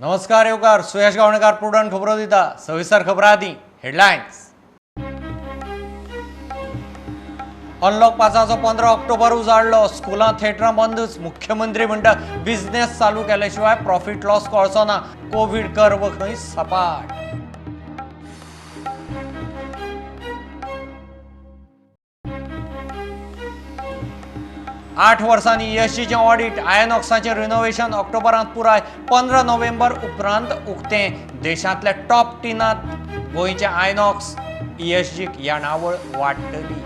नमस्कार येवकार, सुयश गावणेकार प्रुडंट खबरो दिता. सविस्तर खबरां आदी हेडलायन्स. अनलॉक 5चो 15 ऑक्टोबर उजाडलो. स्कुलां थेटरां बंदच. मुख्यमंत्री म्हणटा बिझनेस चालू केले शिवाय प्रॉफिट लॉस कळचो ना. कोवीड कर्व खंय सपाट. आठ वर्सांनी ईएसजीचें ऑडिट. आयनॉक्साचें रिनोव्हेशन ऑक्टोबरांत पुराय. 15 नोव्हेंबर उपरांत उक्तें. देशांतल्या टॉप 3त गोंयचें आयनॉक्स. ईएसजीक येणावळ वाडटली.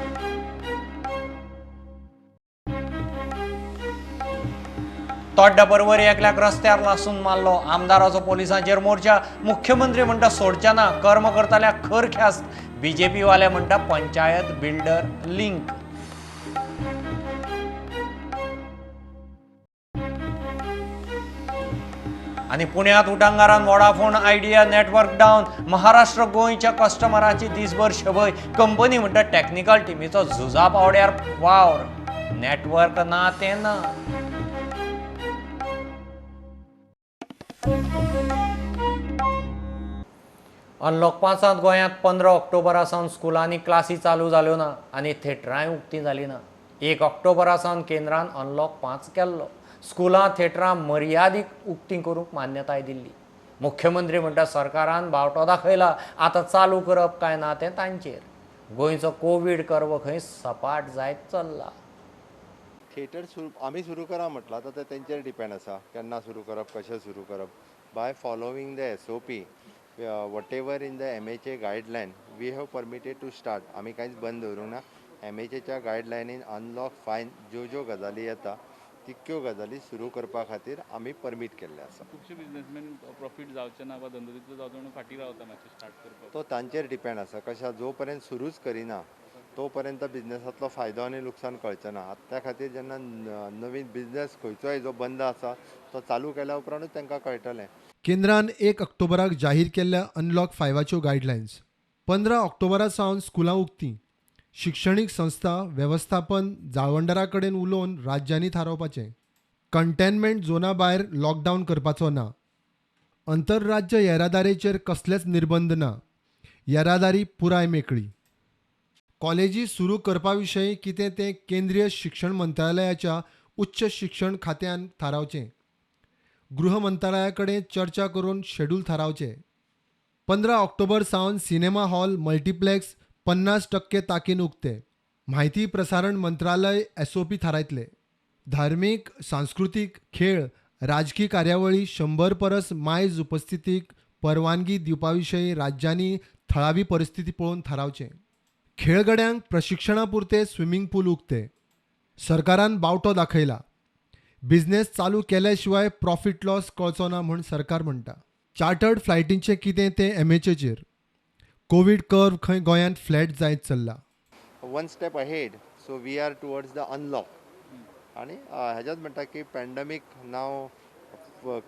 तोड्डा परवरी एकल्याक रस्त्यार लासून मारलो. आमदाराचो पोलिसांचेर मोर्चा. मुख्यमंत्री म्हणटा सोडचे ना, कर्म करतल्याक खर ख्यास्त. बीजेपी वाले म्हणटा पंचायत बिल्डर लिंक. आनी पुण्यात उटांगारान Vodafone Idea network down. Maharashtra गोंयच्या कस्टमरांची दिसभर शबय. कंपनी म्हणटा टॅक्निकल टिमीचो झुजा पावड्यार वावर. नेटवर्क ना तें ना. अनलॉक 5त गोंयांत 15 ऑक्टोबरा सावन स्कुलांनी क्लासी चालू जाल्यो ना आनी थेटरांय उक्तीं जालीं ना. 1 ऑक्टोबरा सावन केंद्रान अनलॉक 5 केल्लो. स्कुलां थेटरां मर्यादीक उक्तीं करूंक मान्यताय दिल्ली. मुख्यमंत्री म्हणटा सरकारान बावटो दाखयला, आतां चालू करप काय ना तें तांचेर. गोंयचो कोवीड कर्व खंय सपाट जायत चल्ला. थिएटर सुरू आमी सुरू करा म्हटलां, आतां तें तेंचेर डिपेंड आसा, केन्ना सुरू करप, कशें सुरू करप. By following the SOP, whatever in the MHA guideline, we have permitted to start. आमी कांयच बंद दवरूंक ना. एमएचएच्या गायडलायनीन अनलॉक फायन ज्यो ज्यो गजाली येता, तितक्यो गजाली सुरू करपा खातीर आमी परमीट केल्लें आसा. खुबशे बिझनेसमॅन प्रॉफीट जावचे ना वा धंदो तितलो जावचो म्हणून फाटीं रावता मातशें स्टार्ट करपाक. तो तांचेर डिपेंड आसा. कशें, जो पर्यंत सुरूच करिना तो पर्यंत बिझनेसांतलो फायदो आनी लुकसाण कळचें ना. आतां त्या खातीर जेन्ना नवीन बिझनेस खंयचोय जो बंद आसा तो चालू केल्या उपरांतूच तांकां कळटलें. केंद्रान 1 ऑक्टोबराक जाहीर केल्ल्या अनलॉक 5च्यो गायडलायन्स. 15 ऑक्टोबरा सावन स्कुलां उक्तीं. शिक्षणीक संस्था वेवस्थापन जाळवणदारा कडेन उलोवन राज्यांनी थारावपाचें. कंटेनमेंट झोना भायर लॉकडावन करपाचो ना. अंतरराज्य येरादारीचेर कसलेच निर्बंध ना. येरादारी पुराय मेकळी. कॉलेजी सुरू करपा विशीं कितें तें केंद्रीय शिक्षण मंत्रालयाच्या उच्च शिक्षण खात्यान थारावचें. गृह मंत्रालया कडेन चर्चा करून शेड्यूल थारावचें. 15 ऑक्टोबर सावन सिनेमा हॉल, मल्टिप्लेक्स 50% ताकीन उक्ते. म्हायती प्रसारण मंत्रालय एसओपी थारायतले. धार्मीक, सांस्कृतीक, खेळ, राजकी कार्यावळी 100 परस मायज उपस्थितीक परवानगी दिवपा विशीं राज्यांनी थळावी परिस्थिती पळोवन थारावचें. खेळगड्यांक प्रशिक्षणा पुरते स्विमींग पूल उक्ते. सरकारान बावटो दाखयला. बिझनेस चालू केल्या शिवाय प्रॉफिट लॉस कळचो ना म्हूण सरकार म्हणटा. चार्टर्ड फ्लायटींचें कितें तें एमएचएचेर. कोवीड कर्व खंय गोंयांत फ्लॅट जायत चल्ला. One step ahead, so we are towards the unlock. आनी हेज्यात म्हणटा की pandemic now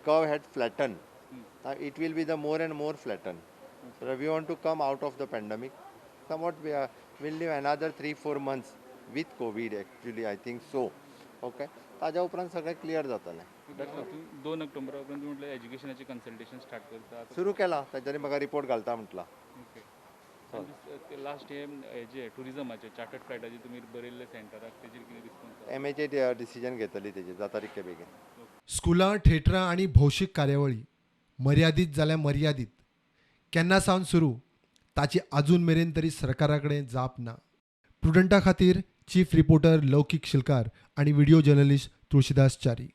curve had flatten, it will be the more and more flatten. So we want to come out of the pandemic somewhat. We will live another 3-4 months with COVID, actually, I think so. Okay, ताज्या उपरांत सगळें clear जातलें. 2 ऑक्टोबरा उपरांत तुमी म्हटलें एज्युकेशनाचें consultation start करता. सुरू केलां, तांच्यांनी म्हाका रिपोर्ट घालता म्हटलां. ओके, लास्ट हे हेजे टुरिजमाचे चार्टर्ड फ्लायटाचे तुमी बरयल्ले सेंटराक, तेजेर कितें रिस्पॉन्स? एमएचए डिसिजन घेतली तेजेर जाता तितके बेगीन. स्कुलां, थेटरां आनी भौशीक कार्यावळी मर्यादीत जाल्यार मर्यादीत. केन्ना सावन सुरू ताची अजून मेरेन तरी सरकारा कडेन जाप ना. प्रुडंटा खातीर चीफ रिपोर्टर लौकीक शिलकार आनी व्हिडिओ जर्नलिस्ट तुळशीदास च्यारी.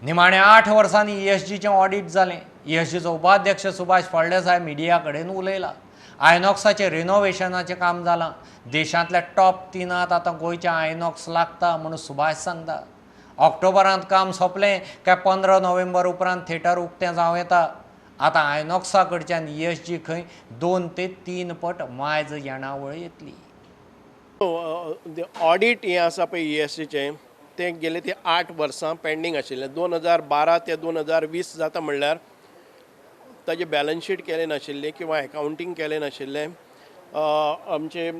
निमाणे 8 वर्सांनी ईएसजीचें ऑडिट जालें. ईएसजीचो उपाध्यक्ष सुभाष फळदेसाय मिडिया कडेन उलयला. आयनॉक्साचें रिनोव्हेशनाचें काम जालां. देशांतल्या टॉप 3त आतां गोंयचें आयनॉक्स लागता म्हूण सुभाष सांगता. ऑक्टोबरांत काम सोंपलें काय 15 नोव्हेंबर उपरांत थिएटर उक्तें जावं येता. आतां आयनॉक्सा कडच्यान ईएसजी खंय 2 ते 3 पट मायज येणावळ येतली. ऑडिट हें आसा पळय ईएसजीचें, तें गेले ते 8 वर्सां पेंडींग आशिल्लें. 2012 ते 2020 जाता म्हणल्यार ताजें बॅलन्स शीट केलें नाशिल्लें किंवा एकावंटींग केलें नाशिल्लें. आमचे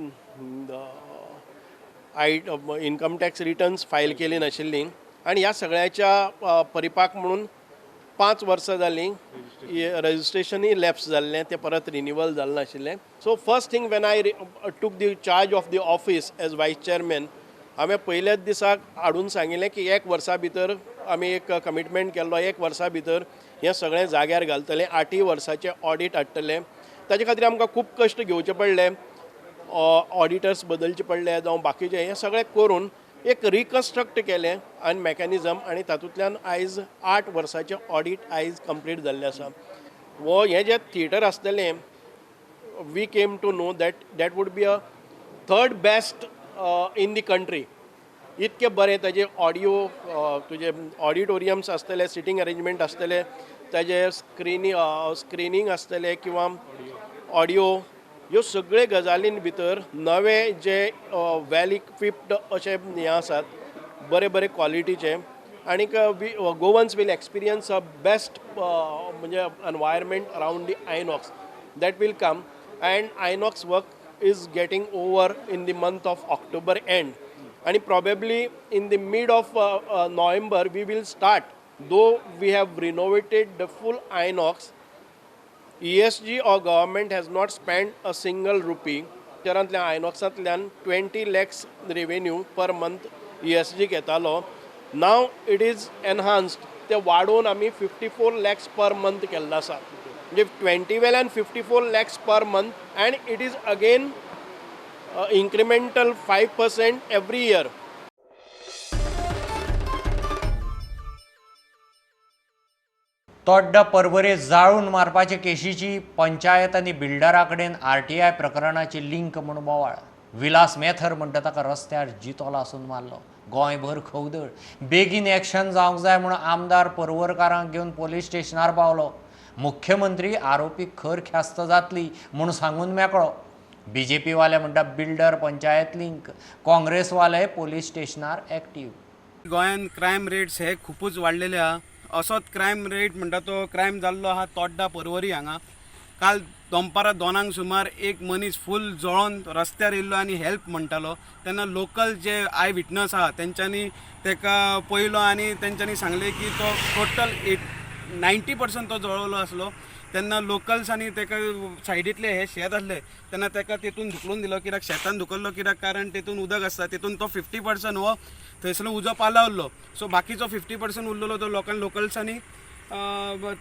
I income tax returns file केली नाशिल्ली आनी ह्या सगळ्याच्या परिपाक म्हणून 5 वर्सां जालीं रजिस्ट्रेशनूय लॅप्स जाल्लें, तें परत रिन्युअल जालें नाशिल्लें. So first thing when I took the charge of the office as vice chairman, हांवें पयल्याच दिसाक हाडून सांगिल्लें की 1 वर्सा भितर आमी एक कमिटमेंट केल्लो, 1 वर्सा भितर हें सगळें जाग्यार घालतलें, 8 वर्साचें ऑडीट हाडटलें. ताजे खातीर आमकां खूब कश्ट घेवचे पडले, ऑडिटर्स बदलचे पडले जावं बाकीचें, हें सगळें करून एक रिकन्स्ट्रक्ट केलें आनी मॅकॅनिजम, आनी तातूंतल्यान आयज 8 वर्साचें ऑडीट आयज कंप्लीट जाल्लें आसा. वो हें जें थिएटर आसतलें, we came to know that that would be a third best in the country. इतके बरें ताजे ऑडियो, तुजे ऑडिटोरियम्स आसतले, सिटींग अरेंजमेंट आसतले, ताजे स्क्रिनींग आसतले किंवा ऑडियो, ह्यो सगळे गजालीं भितर नवे जे वेल इक्विप्ड अशे हें आसात, बरे बरे क्वॉलिटीचे, आनीक Goans will experience a best म्हणजे environment around the INOX that will come. And INOX work is getting over in the month of October end, आनी probably in the mid of November we will start. Though we have renovated the full INOX, ESG or government has not spent a single rupee. पिक्चरांतल्यान आयनॉक्सांतल्यान 20 lakhs revenue per month ESG घेतालो. Now it is enhanced, ते वाडोवन आमी 54 lakhs per month केल्लो आसा. म्हणजे 20 वेल्यान 54 lakhs per month, and it is again incremental 5% every year. Todda Porvorim जाळून मारपाचे केशीची पंचायत आनी बिल्डरा कडेन आरटीआय प्रकरणाची लिंक म्हूण बोवाळ. विलास मेथर म्हणटा ताका रस्त्यार जितो लासून मारलो. गोंयभर खवदळ. बेगीन एक्शन जावंक जाय म्हूण आमदार पर्वरकारांक घेवन पोलीस स्टेशनार पावलो. मुख्यमंत्री आरोपीक खर ख्यास्त जातली म्हूण सांगून मेकळो. बीजेपी वाले म्हणटा बिल्डर पंचायत लिंक, काँग्रेसवाले पोलीस स्टेशनार एक्टीव. गोंयान क्रायम रेट्स हे खुबूच वाडलेले आहा. असोच क्रायम रेट म्हणटा तो क्रायम जाल्लो आहा तोड्डा पर्वरी हांगा. काल दनपारां 2 सुमार एक मनीस फूल जळोन रस्त्यार येयल्लो आनी हेल्प म्हणटालो. तेन्ना लोकल जे I witness आहा तेंच्यांनी तेका पळयलो आनी तेंच्यांनी सांगलें की तो टोटल 90% तो जळवलो आसलो. तेन्ना लोकल्सांनी तेका सायडींतले हे शेत आसले तेन्ना तेका तेतून धुकलून दिलो, कित्याक शेतान धुकल्लो कित्याक कारण तेतून उदक आसता, तेतून तो 50% हो थंयसर उजो पालावल्लो. सो बाकीचो 50% उरलेलो तो लोकल्सांनी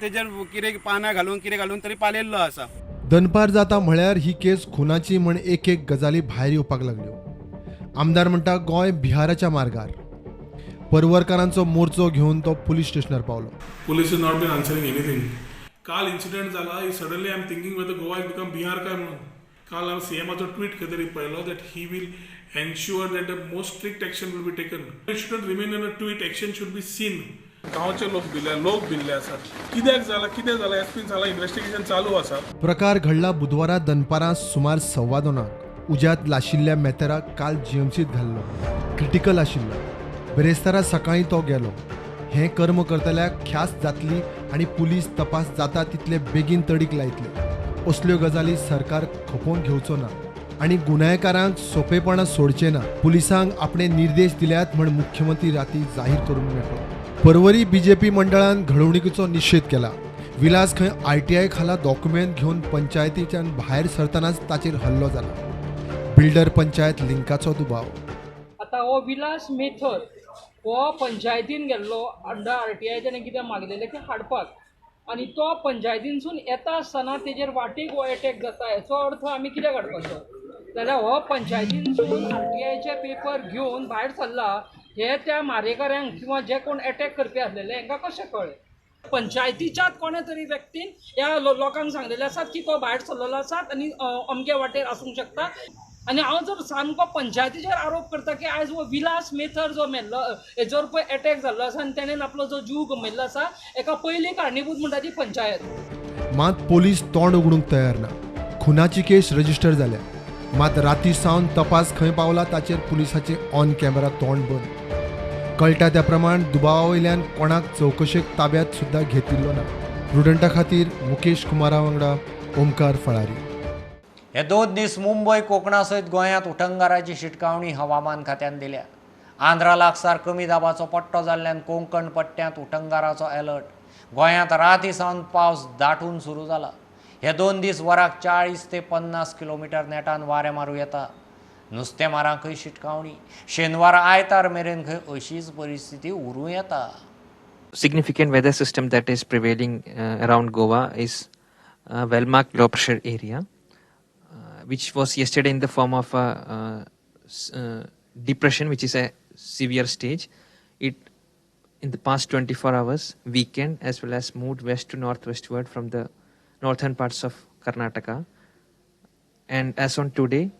तेजेर कितें पानां घालून कितें घालून तरी पालयल्लो आसा. दनपार जाता म्हळ्यार ही केस खुनाची म्हण एक एक गजाली भायर येवपाक लागल्यो. आमदार म्हणटा गोंय बिहाराच्या मार्गार. पर्वरकारांचो मोर्चो घेवन तो पुलीस स्टेशनार पावलो. Police is not been answering anything. काल इन्सिडंट जाला, suddenly I am thinking whether Goa is become Bihar काय म्हणून. काल हांवें सीएमाचो ट्वीट खंय तरी पळयलो that he will ensure that the most strict action will be taken. It should not remain in a tweet, action should be seen. गांवचे लोक भिल्ले आसात, कित्याक जाला कितें जाला एसपीन सांगला, इन्वेस्टिगेशन चालू आसा. प्रकार घडला बुधवारा दनपारां सुमार 2:15. उज्यांत लाशिल्ल्या मेथराक काल जीएमसीत घाल्लो. क्रिटिकल आशिल्लो. बिरेस्तारा सकाळीं तो गेलो. हें कर्म करतल्याक ख्यास्त जातली आनी पुलीस तपास जाता तितले बेगीन तडीक लायतले. असल्यो गजाली सरकार खपोवन घेवचो ना आनी गुन्यांवकारांक सोंपेपणां सोडचे ना. पुलिसांक आपणे निर्देश दिल्यात म्हण मुख्यमंत्री राती जाहीर करून मेकळो. पर्वरी बीजेपी मंडळान घडवणुकीचो निशेध केला. विलास खंय आरटीआय खाला डॉक्युमेंट घेवन पंचायतीच्यान भायर सरतनाच ताचेर हल्लो जाला. बिल्डर पंचायत लिंकाचो दुबाव. आतां हो विलास मेथर हो पंचायतीन गेल्लो अंडर आरटीआय तेणें कितें मागलेलें तें हाडपाक, आनी तो पंचायतीनसून येता आसतना तेजेर वाटेक हो एटॅक जाता. हेचो अर्थ आमी कितें काडपाचो जाल्यार हो पंचायतीनसून आरटीआयचे पेपर घेवन भायर सरला हे त्या मारेकऱ्यांक किंवा जे कोण एटॅक करपी आसलेले हेंकां कशें कळ्ळें? पंचायतीच्याच कोणे तरी व्यक्तीन ह्या लोकांक सांगलेलें आसात की तो भायर सरलेलो आसात आनी अमके वाटेर आसूंक शकता. आनी हांव जर सामको पंचायतीचेर आरोप करता की आयज हो विलास मेथर जो मेल्लो हेजोर पळय एटॅक जाल्लो आसा आनी तेणेन आपलो जो जीव गमयल्लो आसा एका पयली कारणीभूत म्हणटा ती पंचायत. मात पोलीस तोंड उगडूंक तयार ना. खुनाची केस रजिस्टर जाल्या, मात राती सावन तपास खंय पावला ताचेर पुलिसाचे ऑन कॅमेरा तोंड बंद. कळटा त्या प्रमाण दुबावा वयल्यान कोणाक चवकशेक ताब्यात सुद्दां घेतिल्लो ना. प्रुडंटा खातीर मुकेश कुमारा वांगडा ओमकार फळारी. हे 2 दीस मुंबय कोकणा सयत गोंयांत उटंगाराची शिटकावणी हवामान खात्यान दिल्या. आंध्रा लागसार कमी दाबाचो पट्टो जाल्ल्यान कोंकण पट्ट्यांत उटंगाराचो अलर्ट. गोंयांत राती सावन पावस दाटून सुरू जाला. हे 2 दीस वराक 40 ते 50 किलोमिटर नेटान वारें मारूं येता. नुस्तेमारांकय शिटकावणी. शेनवार आयतार मेरेन खंय अशीच परिस्थिती उरूं येता. Significant weather system that is prevailing around Goa is a well-marked low pressure area, which was yesterday in the form of a depression, which is a severe stage. It, in the past 24 hours, weakened as well as moved west to northwestward from the northern parts of Karnataka. And as on today,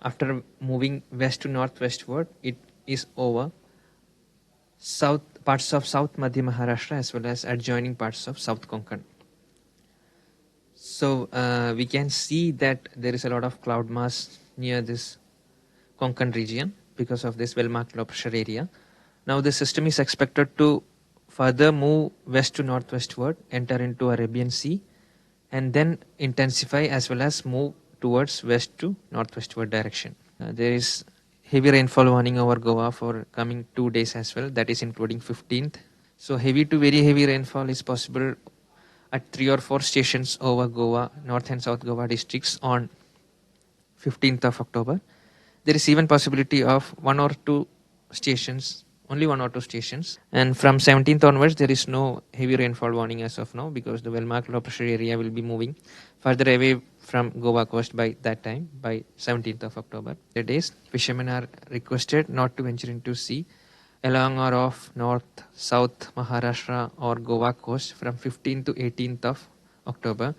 after moving west to northwestward, it is over south parts of South Madhya Maharashtra as well as adjoining parts of South Konkan. So we can see that there is a lot of cloud mass near this Konkan region because of this well-marked low pressure area. Now the system is expected to further move west to northwestward, enter into Arabian Sea, and then intensify as well as move towards west to northwestward direction. There is heavy rainfall warning over Goa for coming 2 days as well, that is including 15th. So heavy to very heavy rainfall is possible at 3 or 4 stations over Goa, North and South Goa districts on 15th of October. There is even possibility of 1 or 2 stations, only 1 or 2 stations. And from 17th onwards, there is no heavy rainfall warning as of now because the well-marked low pressure area will be moving further away from Goa coast by that time, by 17th of October. The days, fishermen are requested not to venture into sea along or off north, south Maharashtra or Goa coast from 15th to 18th of October.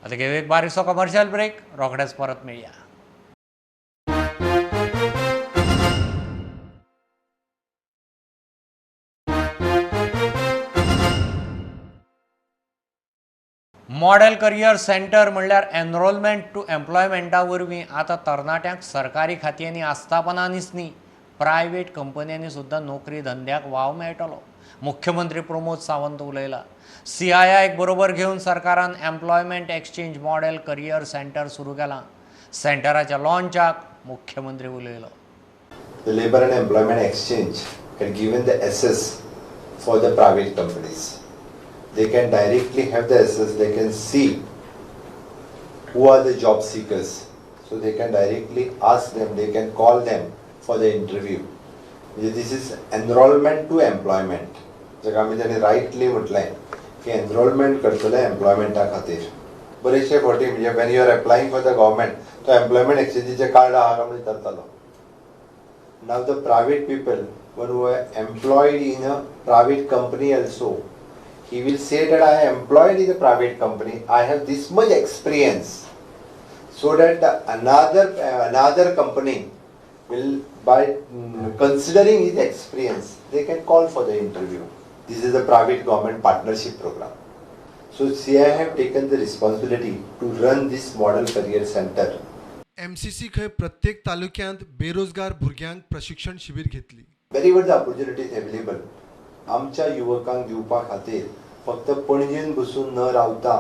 आता घेऊ एक बारीकसो commercial break, रोखडेच परत मेळया. Model career centre म्हणल्यार enrolment two एम्प्लॉयमेंटा वरवीं आतां तरणाट्यांक सरकारी खात्यांनी आस्थापनांनीच न्ही प्रायवेट कंपन्यांनी सुद्दां नोकरी धंद्याक वाव मेळटलो. मुख्यमंत्री प्रमोद सावंत उलयला. CII बरोबर घेवन सरकारान employment exchange model career centre सुरू केलां. सेंटराच्या लॉन्चाक मुख्यमंत्री उलयलो. The Labor and Employment Exchange had given the access for the private companies. They can directly have the access, they can see who are the job seekers. So they can directly ask them, they can call them for the interview. This is enrollment to employment. जाका आमी ताणें rightly म्हटलें की enrolment करतले एम्प्लॉयमेंटा खातीर. बरेचशे फावटी म्हणजे when you are applying for the government तो एम्प्लॉयमेंट एक्सचेंजीचें कार्ड आहा काय म्हणून विचारतालो. Now the private people one who are employed in a private company also, he will say that I am employed in a private company, I have this much experience, so that another company will, by considering his experience, they can call for the interview. This is a private government partnership program. So CII have taken the responsibility to run this model career center. MCC खंय प्रत्येक तालुक्यांत बेरोजगार भुरग्यांक प्रशिक्षण शिबीर घेतली. Wherever the opportunity is available, आमच्या युवकांक दिवपा खातीर फक्त पणजेन बसून न रावता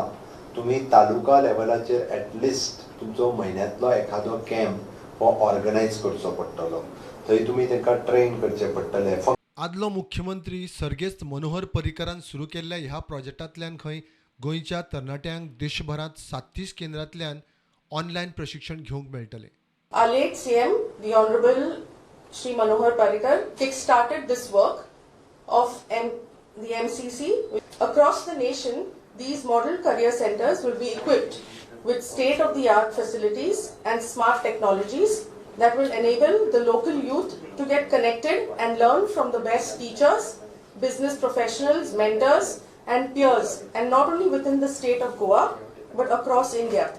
तुमी तालुका लेवलाचेर एटलिस्ट तुमचो म्हयन्यांतलो एखादो कॅम्प हो ऑर्गनायज करचो पडटलो. थंय तुमी तांकां ट्रेन करचें पडटलें. आदलो मुख्यमंत्री सर्गेस्त मनोहर पर्रीकरान सुरू केल्ल्या ह्या प्रोजेक्टांतल्यान खंय गोंयच्या तरणाट्यांक देशभरांत 37 केंद्रांतल्यान ऑनलायन प्रशिक्षण घेवंक मेळटलें. Our late CM, the Honorable Shri Manohar Parrikar, kick-started this work of the MCC. Across the nation, these model career centers will be equipped with state-of-the-art facilities and smart technologies that will enable the local youth to get connected and learn from the best teachers, business professionals, mentors and peers, and not only within the state of Goa, but across India.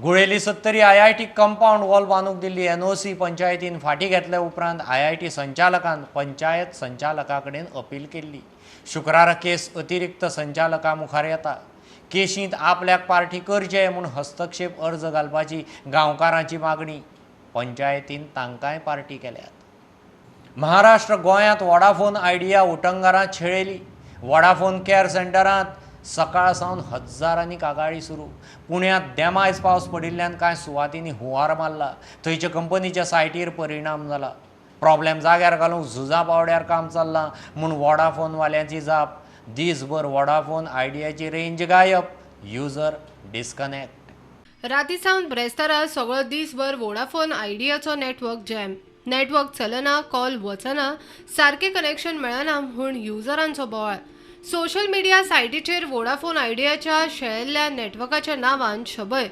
Guleli Sattari IIT compound wall बांदूंक Delhi NOC पंचायतीन फाटीं घेतले उपरांत IIT संचालकान panchayat संचालका कडेन appeal केल्ली. शुक्रारा केस अतिरिक्त संचालका मुखार येता. केशींत आपल्याक पार्टी करचे म्हूण हस्तक्षेप अर्ज घालपाची गांवकारांची मागणी. पंचायतीन तांकांय पार्टी केल्यात. महाराष्ट्र गोंयांत वोडाफोन आयडिया उटंगारां छेळेली. वोडाफोन कॅर सेंटरांत सकाळ सावन हजारांनी कागाळी सुरू. पुण्यांत देमायज पावस पडिल्ल्यान कांय सुवातींनी हुंवार मारला. थंयच्या कंपनीच्या सायटीर परिणाम जाला. प्रॉब्लेम जाग्यार घालूंक झुजा पावड्यार काम चल्लां म्हूण वोडाफोनवाल्यांची जाप. दीसभर वोडाफोन आयडियाची रेंज गायब, युजर डिस्कनेक्ट. राती सावन ब्रेस्तारा सगळो दीसभर वोडाफोन आयडियाचो नेटवर्क जॅम. नेटवर्क चलना, कॉल वचना, सारकें कनेक्शन मेळना म्हूण युजरांचो बोवाळ. सोशल मिडिया सायटीचेर वोडाफोन आयडियाच्या शेळेल्ल्या नेटवर्काच्या नांवान शबय.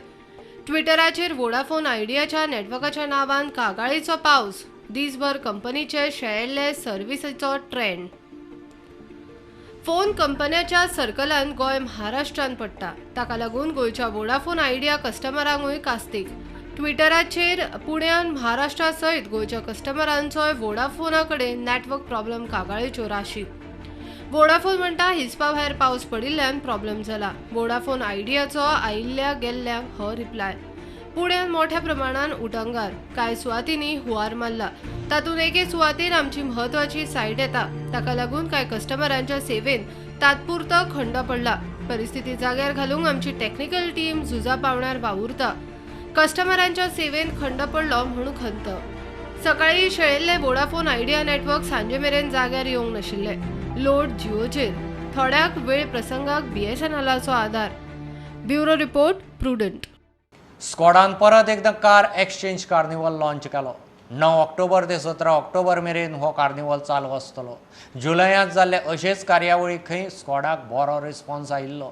ट्विटराचेर वोडाफोन आयडियाच्या नेटवर्काच्या नांवान कागाळीचो पावस. दीसभर कंपनीचे शेळेल्ले सर्विसीचो ट्रेंड. फोन कंपन्याच्या सर्कलान गोंय महाराष्ट्रान पडटा. ताका लागून गोंयच्या वोडाफोन आयडिया कस्टमरांकूय कास्तीक. ट्विटराचेर पुण्यान महाराष्ट्रा सयत गोंयच्या कस्टमरांचोय वोडाफोना कडेन नेटवर्क प्रॉब्लम कागाळीच्यो राशी. वोडाफोन म्हणटा हिसपा भायर पावस पडिल्ल्यान प्रॉब्लम जाला. वोडाफोन आयडियाचो आयिल्ल्या गेल्ल्यांक हो रिप्लाय. पुण्यान मोठ्या प्रमाणान उटंगार, कांय सुवातींनी हुंवार मारला. तातूंत एके सुवातेर आमची म्हत्वाची सायट येता. ताका लागून कांय कस्टमरांच्या सेवेन तात्पुरतो खंड पडला. परिस्थिती जाग्यार घालूंक आमची टॅक्निकल टीम झुजा पावण्यार वावुरता. कस्टमरांच्या सेवेन खंड पडलो म्हूण खंत. सकाळी शेळेल्ले वोडाफोन आयडिया नेटवर्क सांजे मेरेन जाग्यार येवंक नाशिल्ले. लोड जिओचेर, थोड्याक वेळ प्रसंगाक BSNLाचो आदार. Bureau report, Prudent. स्कॉडान परत एकदां कार एक्सचेंज कार्निवल लॉन्च केलो. 9 ऑक्टोबर ते 17 ऑक्टोबर मेरेन हो कार्निवल चालू आसतलो. जुलयांत जाल्ले अशेच कार्यावळी खंय स्कॉडाक बरो रिस्पॉन्स आयिल्लो.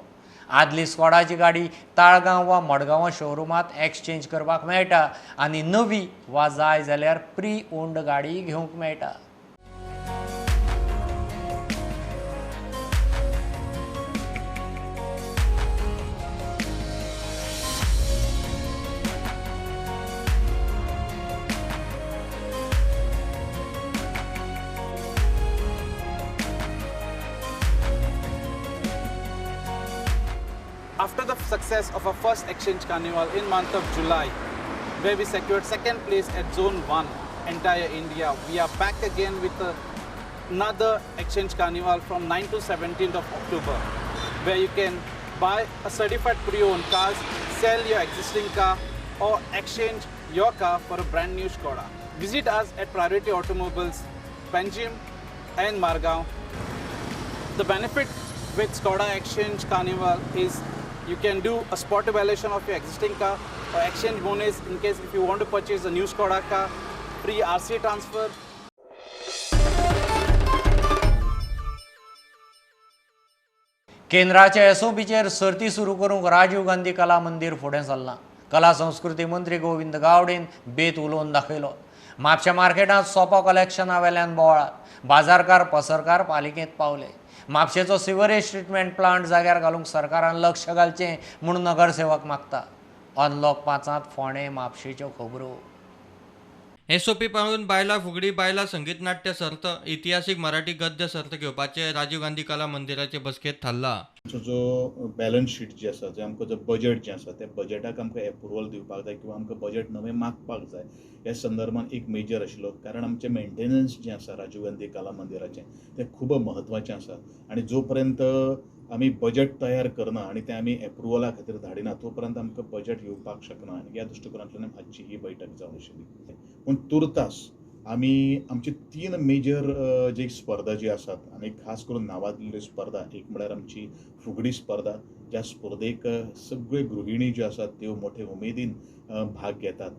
आदली स्कॉडाची गाडी ताळगांव वा मडगांवां शोरुमांत एक्सचेंज करपाक मेळटा आनी नवी वा जाय जाल्यार प्री ओन्ड गाडी घेवंक मेळटा. After the success of our first exchange carnival in month of July, where we secured second place at Zone 1, entire India, we are back again with another exchange carnival from 9 to 17th of October, where you can buy a certified pre-owned cars, sell your existing car, or exchange your car for a brand new Skoda. Visit us at Priority Automobiles, Panjim and Margao. The benefit with Skoda Exchange Carnival is you can do a spot evaluation of your existing car or exchange bonus in case if you want to purchase a new Skoda car, free RC transfer. केंद्राच्या एसओपीचेर सर्ती सुरू करूंक राजीव गांधी कला मंदिर फुडें सरलां. कला संस्कृती मंत्री गोविंद गावडेन बेत उलोवन दाखयलो. म्हापशा मार्केटांत सोपो कलेक्शना वेल्यान बोवाळ. बाजारकार पसरकार पालिकेंत पावले. म्हापशेचो सिवरेज ट्रिटमेंट प्लांट जाग्यार घालूंक सरकारान लक्ष घालचें म्हूण नगरसेवक मागता. अनलॉक 5 फोंडें म्हापशेच्यो खबरो. एसओपी पाळून बायलां फुगडी, बायलां संगीत नाट्य सर्त, इतिहासीक मराठी गद्य सर्त घेवपाचे राजीव गांधी कला मंदिराचे बसकेंत थारला. आमचो जो बॅलन्स शीट जी आसा, जे आमकां जो बजेट जें आसा त्या बजेटाक आमकां एप्रुवल दिवपाक जाय किंवा आमकां बजेट नवें मागपाक जाय ह्या संदर्भान एक मेजर आशिल्लो. कारण आमचें मेंटेनन्स जें आसा राजीव गांधी कला मंदिराचें तें खूब म्हत्वाचें आसा आनी जो पर्यंत आमी बजेट तयार करना आनी तें आमी एप्रुवला खातीर धाडिना तो पर्यंत आमकां बजेट येवपाक शकना आनी ह्या दृश्टिकोनांतल्यान आजची ही बैठक जावन आशिल्ली. पूण तुर्तास आमी आमची 3 मेजर जी स्पर्धा जी आसात आनी खास करून नांवाजलेल्यो स्पर्धा, एक म्हळ्यार आमची फुगडी स्पर्धा, ज्या स्पर्धेक सगळ्यो गृहिणी ज्यो आसात त्यो मोठे उमेदीन भाग घेतात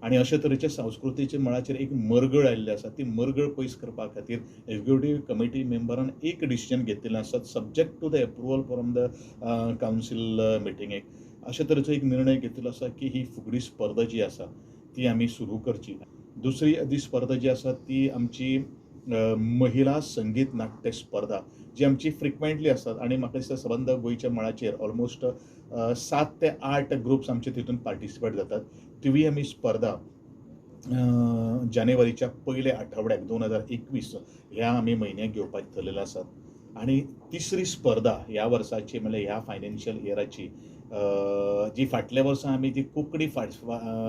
आनी अशे तरेचे संस्कृतीच्या मळाचेर एक मरगळ आयिल्ली आसा. ती मरगळ पयस करपा खातीर एग्जिक्युटीव कमिटी मेंबरान एक डिसिजन घेतिल्लें आसा, subject to the approval from the council मिटिंगेक. अशे तरेचो एक निर्णय घेतिल्लो आसा की ही फुगडी स्पर्धा जी आसा ती आमी सुरू करची. दुसरी जी स्पर्धा जी आसा ती आमची महिला संगीत नाट्य स्पर्धा जी आमची फ्रिक्वेंटली आसतात आनी म्हाका दिसता सबंद गोंयच्या मळाचेर ऑलमोस्ट 7 ते 8 ग्रुप्स आमचे तितून पार्टिसिपेट जातात. तिवूय आमी स्पर्धा जानेवारीच्या पयल्या आठवड्याक 2021 ह्या आमी म्हयन्याक घेवपाक थरलेले आसात. आनी तिसरी स्पर्धा ह्या वर्साची म्हणल्यार ह्या फायनान्शियल इयराची जी फाटल्या वर्सा आमी जी कोंकणी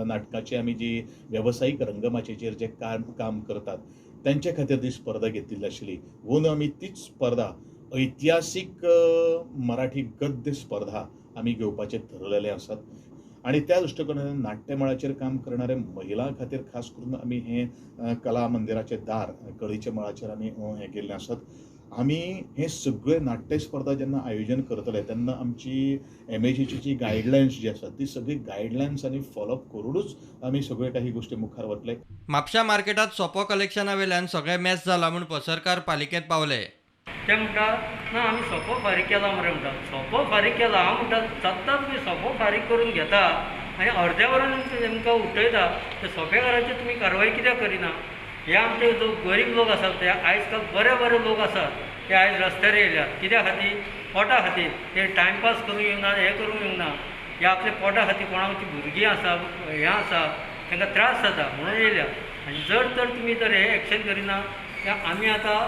नाटकाची आमी जी वेवसायीक रंगमाचयेचेर जे काम करतात तेंचे खातीर ती स्पर्धा घेतिल्ली आशिल्ली. अंदू आमी तीच स्पर्धा ऐतिहासीक मराठी गद्य स्पर्धा आमी घेवपाचें ठरलेलें आसात आनी त्या दृश्टिकोनांतल्यान नाट्य मळाचेर काम करणाऱ्या महिलां खातीर खास करून आमी हें कला मंदिराचें दार कळीच्या मळाचेर आमी हें केल्लें आसात. आमी हे सगळे नाट्य स्पर्धा जेन्ना आयोजन करतले तेन्ना आमची एमएजीची जी गायडलायन्स जी आसात ती सगळी गायडलायन्स आनी फॉलोअप करूनच आमी सगळे काही गोष्टी मुखार वतले. म्हापशा मार्केटात सोपो कलेक्शना वेल्यान सगळे मॅच जाला म्हूण पसरकार पालिकेंत पावले. ते म्हणटा ना आमी सोपो फारीक केला मरे म्हणटा, सोपो फारीक केला. हांव म्हणटा सत्ता तुमी सोपो फारीक करून घेता आनी अर्द्या वरान तेमकां उठयता, ते सोपेकाराचेर तुमी कारवाय कित्याक करिना? हे आमचे जो गरीब लोक आसात ते आयज काल बरे बरे लोक आसात ते आयज रस्त्यार येयल्यात कित्या खातीर? पोटा खातीर. ते टायमपास करूंक येवना, हें करूंक येवना, हे आपल्या पोटा खातीर कोणाची भुरगीं आसा हें आसा तांकां त्रास जाता म्हणून येयल्या. आनी जर तर तुमी जर हें एक्शन करिना ते आमी आतां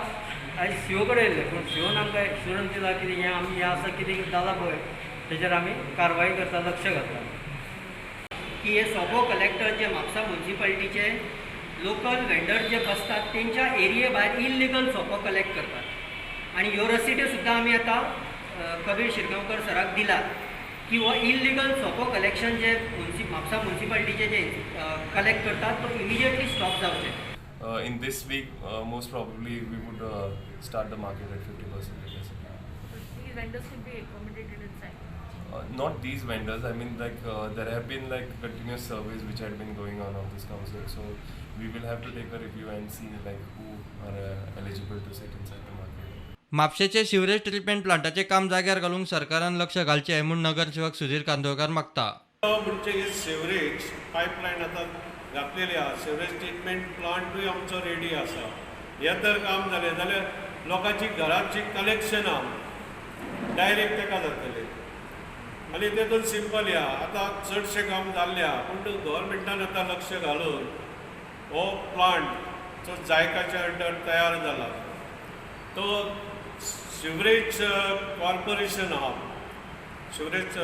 आयज सीओ कडेन येयल्ले, पूण सीओन आमकां एश्युरन्स दिला की हें आमी हें आसा कितें जालां पळय तेजेर आमी कारवाय करता, लक्ष घालता. की हे सोपो कलेक्टर जे म्हापसा म्युनिसिपालिटीचे लोकल वेंडर जे बसतात तेंच्या एरिये भायर इल्लिगल सोपो कलेक्ट करतात आनी ह्यो रसिट्यो सुद्दां आमी आतां कबीर शिरगांवकर सराक दिलात की हो इल्लिगल सोपो कलेक्शन जे म्हापसा म्युनिसिपालिटीचे जे कलेक्ट करतात तो इमिजिएटली स्टॉप जावचें. In this week, most probably we would start the market at 50% capacity. These vendors could be accommodated inside? Not these vendors. I mean, like there have been like continuous surveys which had been going on of this council. So we will have to take a review and see like who are eligible to sit inside the market. म्हापशेचे sewerage treatment प्लांटाचें काम जाग्यार घालूंक सरकारान लक्ष घालचें म्हूण नगरसेवक सुधीर कांदोळकार मागता. म्हणजे सिवरेज पायपलायन आतां घातलेली आसा, सिवरेज ट्रिटमेंट प्लांटूय आमचो रेडी आसा. हें तर काम जालें जाल्यार लोकांची घराची कलेक्शनां डायरेक्ट ताका जातलें आनी तेतून सिंपल ह्या आतां चडशें काम जाल्लें आसा. पूण गव्हर्मेंटान आतां लक्ष घालून हो प्लांट जो जायकाच्या अंडर तयार जाला तो सिवरेज कॉर्पोरेशन आहा, सिवरेज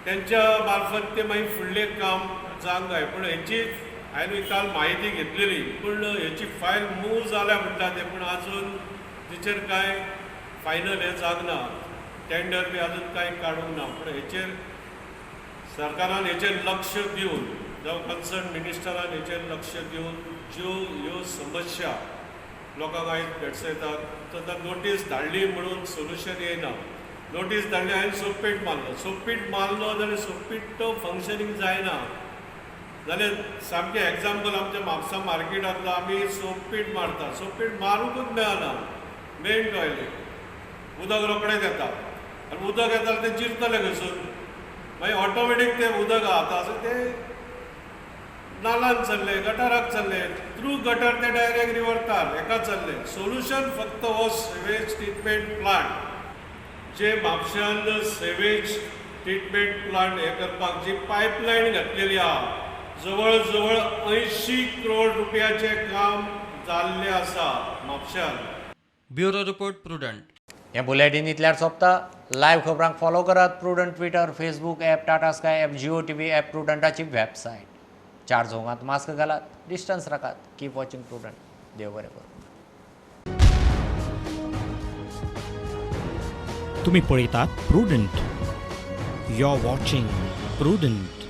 तेंच्या मार्फत ते मागीर फुडलें काम जावंक जाय. पूण हेची हांवें काल म्हायती घेतलेली, पूण हेची फायल मूव जाल्या म्हणटा ते, पूण आजून तिचेर कांय फायनल हें जावंक ना, टेंडर बी आजून कांय काडूंक ना. पूण हेचेर सरकारान हेचेर लक्ष दिवन जावं कन्सर्न मिनिस्टरान हेचेर लक्ष दिवन ज्यो ह्यो समस्या लोकांक आयज भेडसयतात तर नोटीस धाडली म्हणून सोल्युशन येयना. नोटीस धाडली, हांवें सोपपीट मारलो, सोपपीट मारलो जाल्यार सोपपीट तो फंक्शनींग जायना. जाल्यार सामकें एग्जाम्पल आमच्या म्हापसा मार्केटांतलो आमी सोपपीट मारता, सोपपीट मारूंकूच मेळना. मेन टॉयलेट उदक रोखडेंच येता आनी उदक येता तें जिरतलें खंयसून, मागीर ऑटोमॅटीक तें उदक आतां आसा तें नालान चल्लें, गटाराक चल्लें, थ्रू गटर तें डायरेक्ट रिवर तार हेका चल्लें. सोल्युशन फक्त हो सिवेज ट्रिटमेंट प्लांट जे म्हापश्यान सिवेज ट्रिटमेंट प्लांट हें करपाक जी पायपलायन घातलेली आहा जवळ जवळ 80 करोड रुपयाचें काम जाल्लें आसा म्हापश्यान. Bureau report, Prudent. हें बुलेटीन इतल्यार सोंपता. लायव्ह खबरांक फॉलो करात Prudent Twitter, Facebook app, Tata Sky app, Jio TV app, प्रुडंटाची website. 4 चौगांत मास्क घालात, डिस्टन्स राखात. Keep watching Prudent. देव बरें करूं. तुम्ही पळयतात Prudent. You are watching Prudent.